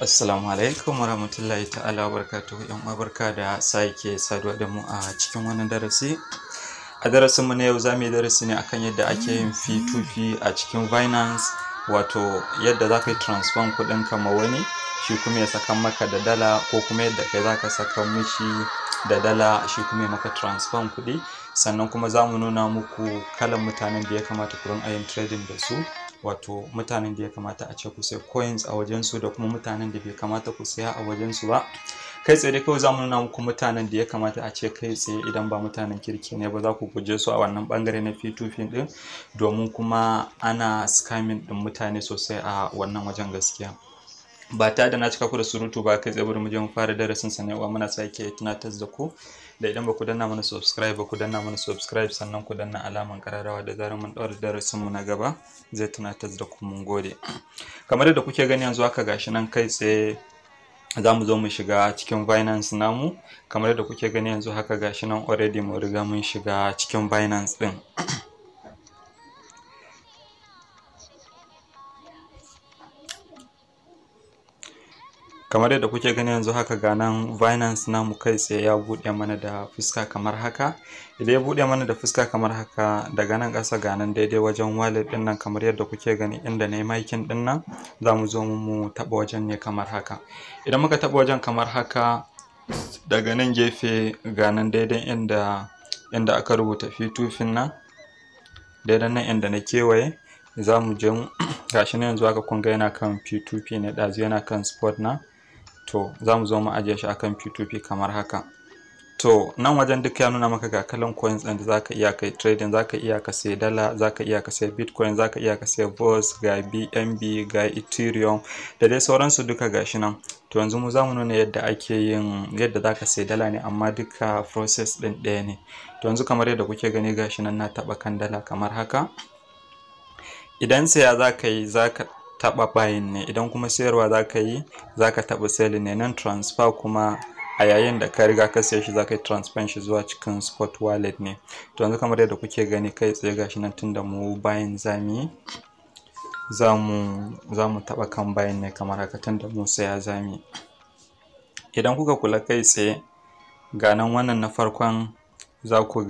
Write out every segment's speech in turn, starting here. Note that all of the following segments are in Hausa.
Assalamu alaikum warahmatullahi ta'ala wabarakatuhu. Yan uwa, barka da sake saduwa da mu a cikin wannan darasi. A darasin mu na yau, zamu yi darasi ne akan yadda ake yin P2P a cikin Binance, wato yadda za ka yi transfer kuɗin ka ma wani, shi kuma ya saka maka da dala, ko kuma yadda kai za ka saka mishi da dala, shi kuma ya maka transfer kuɗi. Sannan kuma za mu nuna muku kalan mutanen da ya kamata ku rinƙa yin trading da su, wato mutanen da ya kamata a ce ku sai coins a wajensu da kuma mutanen da bai kamata ku saya a wajensu ba. Kai tsaye dai kawai za mu nuna muku mutanen da ya kamata a ce kai tsaye idan ba mutanen kirki ne ba, za ku guje su a wannan bangare na P2P din, domin kuma ana scamming din mutane sosai a wannan wajen gaskiya. Ba tare da na cika ku da surutu ba, kai tsaye bari mu je mu fara darasin. Sannan muna sake tunatar da ku da idan ba ku danna mana subscribe ba, ku danna mana subscribe, sannan ku danna alaman kararrawa, da zarar mun ɗaura darasin mu na gaba zai tunatar da ku. Mun gode. Kamar yadda kuke gani yanzu haka, gashi nan kai tsaye za mu zo mu shiga cikin Binance namu. Kamar yadda kuke gani yanzu haka, gashi nan already mun riga mun shiga cikin Binance din. Kamar yadda kuke gani yanzu haka, ga nan Binance namu kai tsaye ya buɗe mana da fuska kamar haka. Idan ya buɗe mana da fuska kamar haka, daga nan ƙasa ga nan daidai wajen wallet ɗin nan, kamar yadda kuke gani inda na yi marking ɗin nan, za mu zo mu taɓa wajen ne kamar haka. Idan muka taɓa wajen kamar haka, daga nan gefe ga nan daidai inda aka rubuta P2P nan, daidai nan inda na kewaye, za mu je. Gashi nan yanzu haka kun ga yana kan P2P ne, ɗazu yana kan spot na. To, za mu zo mu ajiye shi akan P2P kamar haka. To, nan wajen duk ya nuna maka ga kalan coins ɗin da zaka iya kai trading. Zaka iya ka sai dala, zaka iya ka sai Bitcoin, zaka iya ka sai BOS, ga BNB, ga Ethereum da dai sauransu duka, gashi nan. To, yanzu mu za mu nuna yadda ake yin, yadda zaka sai dala ne, amma duka process ɗin ɗaya ne. To, yanzu kamar yadda kuke gani, gashi nan na taɓa kan dala kamar haka. Idan saya zaka yi, zaka taɓa buying ne. Idan kuma sayarwa zaka yi, zaka taɓa selling ne. Nan transfer kuma, a yayin da ka riga ka siya shi, zaka yi transfer shi zuwa cikin spot wallet ne. To, yanzu kamar yadda kuke gani, kai tsaye gashi nan, tunda mu buying zamu yi, zamu taɓa kan buying ne kamar haka, tunda mu saya zamu yi. Idan kuka kula, kai tsaye ga nan wannan na farkon, za ku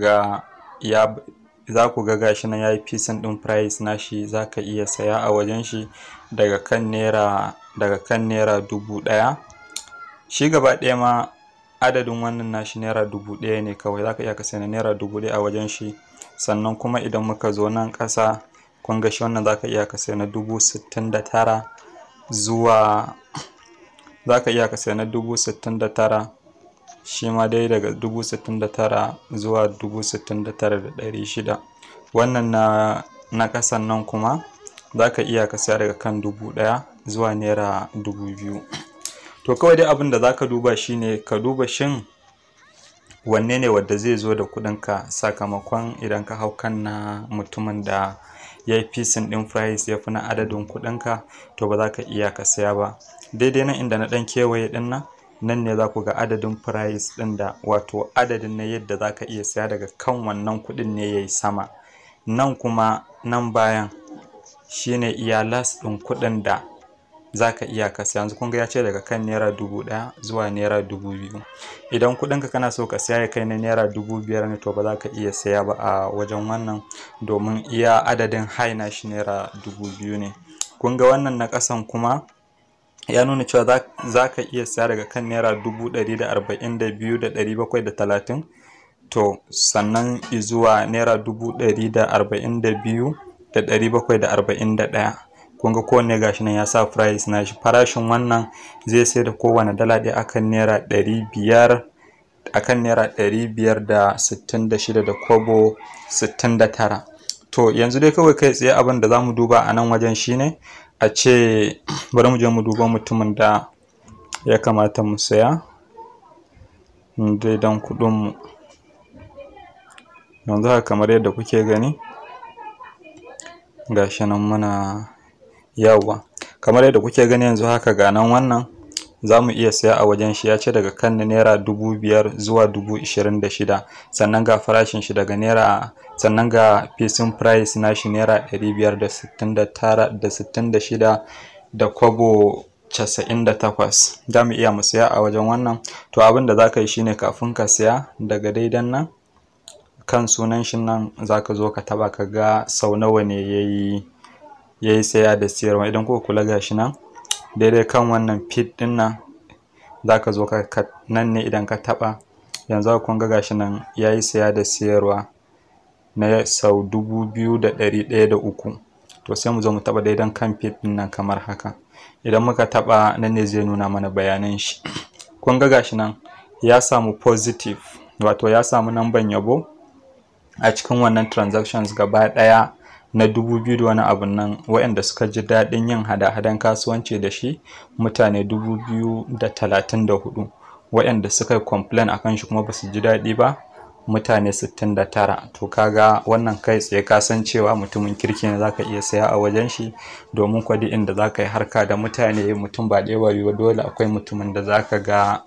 ga gashi nan yayi fixing ɗin price nashi. Zaka iya saya a wajen shi daga kan naira 1000. Shi gaba ɗaya ma adadin wannan nashi naira 1000 ne kawai. Zaka iya ka saya na naira 1000 a wajen shi. Sannan kuma idan muka zo nan ƙasa, kun ga shi wannan zaka iya ka saya na 69,000 zuwa, zaka iya ka saya na 69,000 shi ma dai, daga 69,000 zuwa 69,600. Wannan na ƙasan nan kuma zaka iya ka saya daga kan 1000 zuwa naira 2000. To, kawai dai abin da zaka duba shine ka duba shin wanne ne wadda zai zo da kuɗinka, sakamakon idan ka hau kan na mutumin da ya yi fixing ɗin price ya fi na adadin kuɗinka, to ba za ka iya ka saya ba. Daidai nan inda na ɗan kewaye ɗin nan, nan ne za ku ga adadin price ɗin da, wato adadin na yadda za ka iya saya daga kan wannan kuɗin ne ya yi sama. Nan kuma, nan bayan shine iya last ɗin kuɗin da za ka iya ka saya. Yanzu kun ga ya ce daga kan naira 1000 zuwa naira 2000. Idan kuɗinka kana so ka saya ya kai na naira 5000 ne, to ba za ka iya saya ba a wajen wannan, domin iya adadin high na shi naira 2000 ne. Kun ga wannan na ƙasan kuma ya nuna cewa za ka iya saya daga kan naira 142,730, to sannan izuwa naira 142,741. Kun ga kowanne gashi nan ya sa price na shi. Farashin wannan zai sai da kowane dala ɗaya akan naira 500, akan naira 566 da kobo 69. To, yanzu dai kawai kai tsaye abin da za mu duba a nan wajen shine a ce bari mu je mu duba mutumin da ya kamata mu saya daidan kuɗinmu. Yanzu haka kamar yadda kuke gani, gashi nan muna yawwa. Kamar yadda kuke gani yanzu haka, ga nan wannan za mu iya saya a wajen shi. Ya ce daga kan naira 5000 zuwa 26,000. Sannan ga farashin shi daga naira, sannan ga fixing price nashi naira 569 da 66 da kwabo. 98. Za mu iya mu siya a wajen wannan. To abin da za ka yi shine kafin ka siya, daga daidan nan kan sunan shi nan za ka zo ka taba ka ga sau nawa ne ya yi saya da siyarwa. Idan kuka kula, gashi nan daidai kan wannan feed din nan za ka zo ka nan ne. Idan ka taba yanzu, kun ga gashi nan ya yi saya da siyarwa na sau 2103. To sai mu zo mu taba daidan kan feed din nan kamar haka. Idan muka taba nan ne zai nuna mana bayanan shi. Kun ga gashi nan ya samu positive, wato ya samu namban yabo a cikin wannan transactions gaba ɗaya na 2000 da wani abun nan. Waɗanda suka ji daɗin yin hada-hadan kasuwanci da shi mutane 2034, waɗanda suka yi complain akan shi kuma ba su ji daɗi ba mutane 69. To kaga wannan kai tsaye ka san cewa mutumin kirki ne, zaka iya saya a wajen shi. Domin kwa duk inda zaka yi harka da mutane, mutum ba ɗaya ba biyu ba, dole akwai mutumin da zaka ga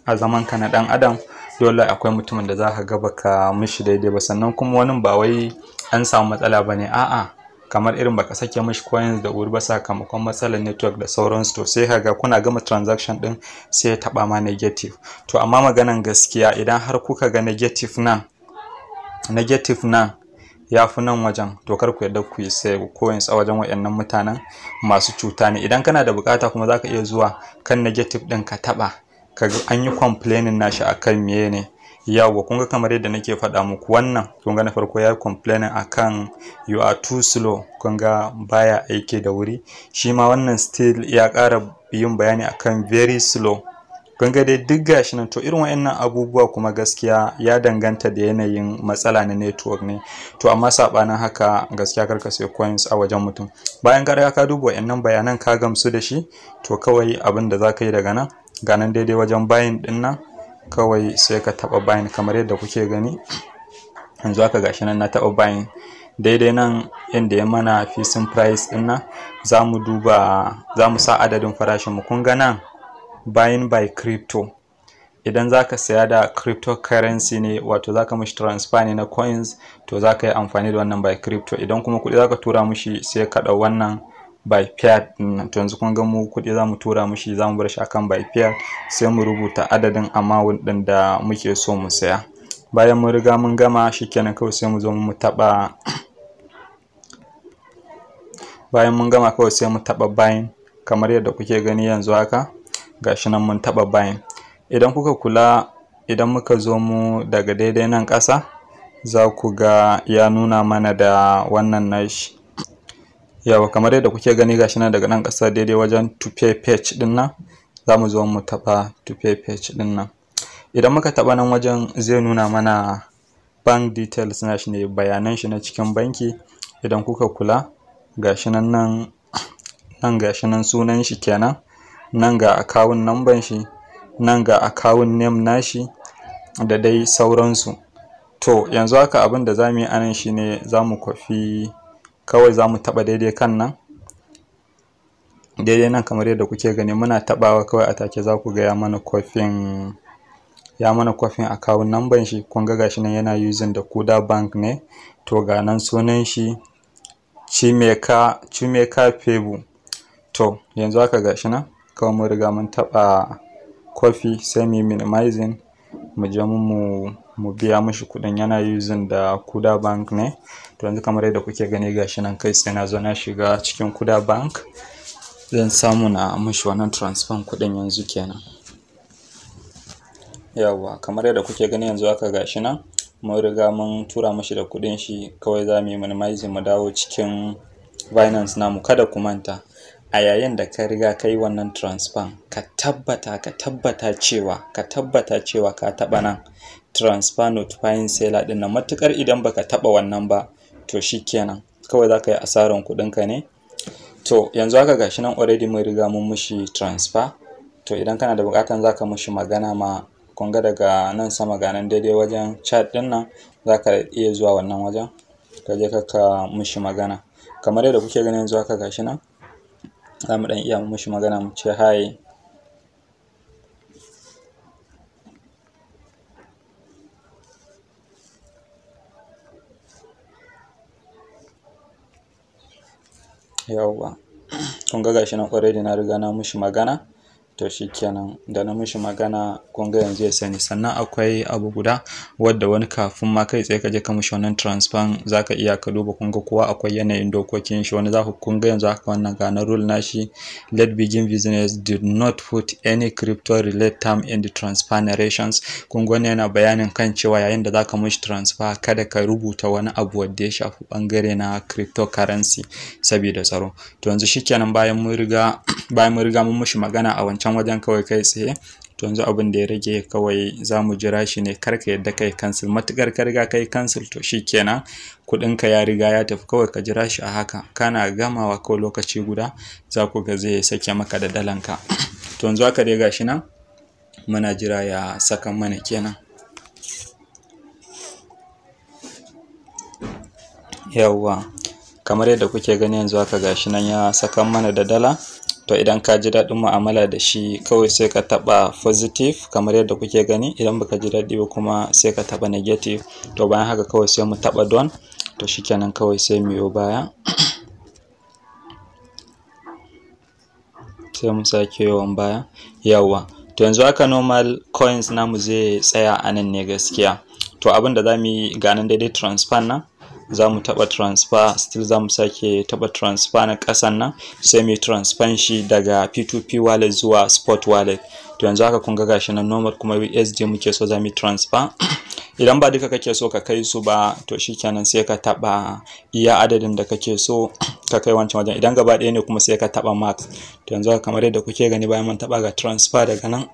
a zaman ka na ɗan adam, dole akwai mutumin da zaka ga baka mishi daidai ba. Sannan kuma wani ba wai an samu matsala bane, a'a, kamar irin baka sake mishi coins da wuri ba sakamakon matsalar network da sauransu, to sai kaga kuna gama transaction din sai ya taba ma negative. To amma maganan gaskiya, idan har kuka ga negative nan, negative nan ya fi nan wajen, to kar ku yarda ku yi sai coins a wajen wayannan mutanen, masu cuta ne. Idan kana da bukata kuma, zaka iya zuwa kan negative din ka taba kaga an yi complaining nashi akan meye ne. Yawwa, kun ga kamar yadda nake faɗa muku wannan, kun ga na farko ya yi complaining akan "You are too slow". Kun ga baya aiki da wuri. Shi ma wannan still ya ƙara yin bayani akan "very slow". Kun ga dai duk gashi nan. To irin wayannan abubuwa kuma gaskiya ya danganta da yanayin matsala na network ne. To amma sabanin haka, gaskiya karka sai coins a wajen mutum. Bayan ka riga ka duba wayannan bayanan, ka gamsu da shi, to kawai abin da zaka yi, daga nan ga nan daidai wajen buying din nan, kawai sai ka taba buying kamar yadda kuke gani yanzu haka. Gashi nan na taba buying. Daidai nan inda ya mana fixing price din nan, za mu duba, za mu sa adadin farashin mu. Kun ga nan buying by crypto, idan zaka saya da cryptocurrency ne, wato zaka mishi transfer ne na coins, to zaka yi amfani da wannan by crypto. Idan kuma kuɗi zaka tura mishi, sai ka ɗau wannan by fiat ɗin. To yanzu kun ga mu kuɗi zamu tura mishi, zamu bar shi akan by fiat, sai mu rubuta adadin amount ɗin da muke so mu saya. Bayan mun riga mun gama, shikenan, kawai sai mu zo mu taɓa. Bayan mun gama, kawai sai mu taɓa buying kamar yadda kuke gani yanzu haka. Gashi nan mun taɓa buying. Idan kuka kula, idan muka zo mu daga daidai nan ƙasa, za ku ga ya nuna mana da wannan nashi. Yawa, kamar yadda kuke gani, gashi nan daga nan ƙasa daidai wajen to pay page din nan, za mu zo mu taɓa to pay page din nan. Idan muka taɓa nan wajen, zai nuna mana bank details nashi ne, bayanan shi na cikin banki. Idan kuka kula, gashi nan, nan nan gashi nan sunan shi kenan, nan ga account number shi, nan ga account name nashi da dai sauransu. To yanzu haka abin da za mu yi anan shine za mu kwafi, kawai za mu taɓa daidai kan nan, daidai nan kamar yadda kuke gani. Muna taɓawa kawai, a take za ku ga ya mana kwafin account number shi. Kun ga gashi nan yana using da Kuda Bank ne. To ga nan sunan shi Chimeka, Chimeka Febu. To yanzu haka gashi nan kawai mun riga mun taɓa kwafi, sai mu yi minimizing, mu je mu biya mishi kuɗin. Yana using da Kuda Bank ne. To yanzu kamar yadda kuke gani, gashi nan kai tsaye na zo na shiga cikin Kuda Bank, zan samu na mishi wannan transfer kuɗin yanzu kenan. Yawwa, kamar yadda kuke gani yanzu haka, gashi nan mun riga mun tura mishi da kuɗin shi. Kawai za mu yi minimizing, mu dawo cikin Binance namu. Kada ku manta, a yayin da ka riga ka yi wannan transfer, ka tabbata cewa ka taɓa nan transfer notifying seller ɗin nan. Matuƙar idan baka taɓa wannan ba, to shikenan, kawai za ka yi asaran kuɗinka ne. To yanzu haka gashi nan already mun riga mun mishi transfer. To idan kana da buƙatan za ka mishi magana ma, kun ga daga nan sama ga nan daidai wajen chat ɗin nan, za ka iya zuwa wannan wajen ka je ka mishi magana kamar yadda kuke gani yanzu haka. Gashi nan za mu ɗan iya mishi magana, mu ce "Hi". Yawwa, Kun ga gashi nan already na riga na mishi magana. To shikenan, da na mishi magana kun ga yanzu ya sani. Sannan akwai abu guda wadda wani kafin ma kai tsaye ka je ka mishi wannan transfer, zaka iya ka duba. Kun ga kowa akwai yanayin dokokin shi. Wani za ku kun ga yanzu haka wannan ga na rule nashi: "Let begin business, do not put any crypto related term in the transfer narrations." Kun ga wannan yana bayanin kan cewa yayin da zaka mishi transfer, kada ka rubuta wani abu wanda ya shafi bangare na cryptocurrency saboda tsaro. To yanzu shikenan, bayan mun riga mun mishi magana a wancan wajen kawai kai tsaye, to yanzu abin da ya rage kawai za mu jira shi ne. Kar ka yadda kai cancel. Matukar ka riga kai cancel, to shikenan, kuɗin ka ya riga ya tafi. Kawai ka jira shi a haka, kana gamawa kawai lokaci guda za ku ga zai sake maka da dalanka. To yanzu haka dai gashi nan muna jira ya saka mana kenan. Yawwa, kamar yadda kuke gani, yanzu haka gashi nan ya saka mana da dala. To idan ka ji daɗin mu'amala da shi, kawai sai ka taɓa positive kamar yadda kuke gani. Idan baka ji daɗi ba kuma, sai ka taɓa negative. To bayan haka kawai sai mu taɓa done. To shikenan, kawai sai mu yo baya, sai mu sake yawan baya. Yawwa, to yanzu haka normal coins namu zai tsaya a nan ne gaskiya. To abin da za mu yi, ga nan daidai transfer nan, za mu taɓa transfer. Still za mu sake taɓa transfer na ƙasan nan, sai mu yi transfer shi daga P2P wallet zuwa spot wallet. To yanzu haka kun ga gashi nan normal kuma USD muke so za mu yi transfer. Idan ba duka kake so ka kai su ba, to shikenan, sai ka taɓa iya adadin da kake so ka kai wancan wajen. Idan gaba ɗaya ne kuma, sai ka taɓa max. To yanzu haka kamar yadda kuke gani, bayan mun taɓa ga transfer daga nan.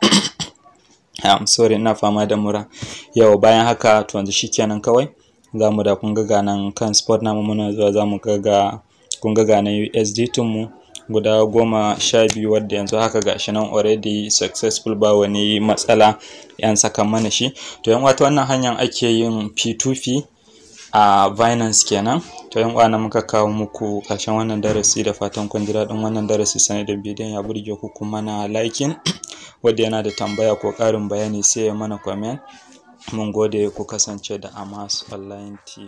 I'm sorry, ina fama da mura yau. Bayan haka, to yanzu shikenan, kawai za mu da kun ga nan kan spot namu, muna zuwa za mu ga kun ga nan USDT mu guda 12, wadda yanzu haka gashi nan already successful, ba wani matsala, yan saka mana shi. To yan wata wannan hanyar ake yin P2P a Binance kenan. To yan uwa, muka kawo muku ƙarshen wannan darasi. Da fatan kun ji daɗin wannan darasi. Sani da bidiyon ya burge ku kuma na liking. Wanda yana da tambaya ko ƙarin bayani, sai ya mana comment. Mun gode, ku kasance da Amas Online TV.